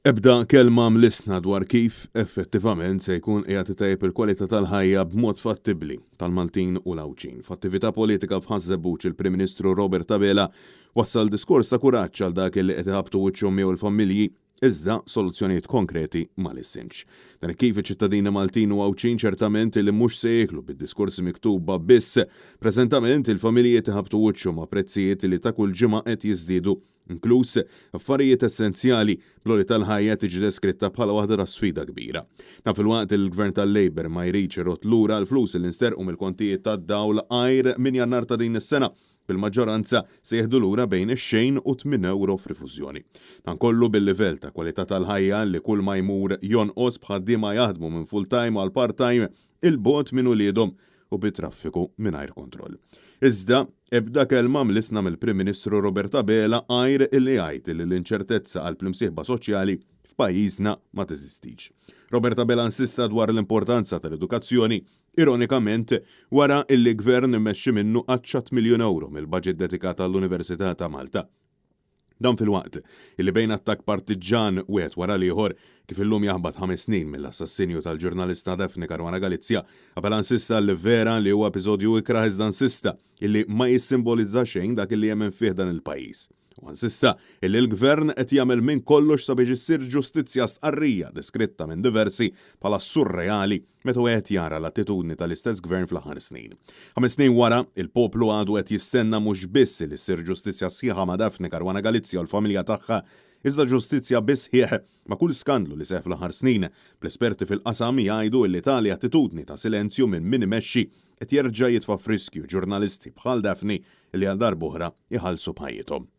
Ebda kelma mlissna dwar kif effettivament se jkun qiegħed itejjeb il-kwalità tal-ħajja b'mod fattibbli tal-Maltin u l-Għawdxin. F'attività politika f'Ħaż-Żebbuġ il-Prim Ministru Robert Abela wassal diskors ta' kuraġġ għal dak li qed iħabbtu wiċċhom miegħu l-familji iżda soluzzjonijiet konkreti ma lissinx. Dan hekk kif iċ-ċittadini Maltin u Għawdxin ċertament li mhux se jieklu bid-diskorsi miktuba biss. Preżentament il-familji qed iħabbtu wiċċhom ma' prezzijiet li ta' kull ġimgħa qed jiżdiedu inkluż affarijiet essenzjali, bl-għoli tal-ħajja tiġi deskritta bħala waħda ta' sfida kbira. Dan filwaqt li l-Gvern tal-Labour ma jridx irodd lura l-flus li nsterqu mill-kontijiet tad-dawl għajr minn Jannar ta' din is-sena, bil-maġġoranza se jieħdu lura bejn ix-xejn u 8 ewro f'rifużjoni. Dan kollu bil-livell ta' kwalità tal-ħajja li kull ma jmur jonqos b'ħaddiema jaħdmu minn full-time għal part-time 'il bogħod minn uliedhom u bi traffiku mingħajr kontroll. Iżda, ebda kelma mlissna mill-Prim Ministru Robert Abela għajr illi jgħid illi l-inċertezza qalb l-imsieħba soċjali f'pajjiżna ma teżistix. Robert Abela insista dwar l-importanza tal-edukazzjoni, ironikament wara illi Gvern immexxi minnu qaċċat miljun ewro mill-baġit dedikat għall-Università ta' Malta. Dan filwaqt illi bejn attakk partiġġan wieħed wara l-ieħor, kif illum jaħbat 5 snin mill-assassinju tal-ġurnalista Daphne Caruana Galizia, Abela insista li vera li huwa episodju ikrah iżda insista illi ma jissimbolizza xejn dak illi jemmen fih dan il-pajjiż. U insista illi l-gvern qed jagħmel minn kollox sabiex issir ġustizzja stqarrija deskritta minn diversi bħala surreali meta wieħed jara l-attitudni tal-istess gvern fl-aħħar snin. 5 snin wara, il-poplu għadu qed jistenna mhux biss li ssir ġustizzja sħiħa ma' Daphne Caruana Galizia u l-familja tagħha, iżda ġustizzja bis-sħiħ ma' kull skandlu li seħħ fl-aħħar snin, bl-esperti fil-qasam jgħidu li tali attitudni ta' silenzju minn min imexxi qed jerġa' jitfa' f'riskju ġurnalisti bħal Daphne li għal darb'oħra jħallsu b'ħajjithom.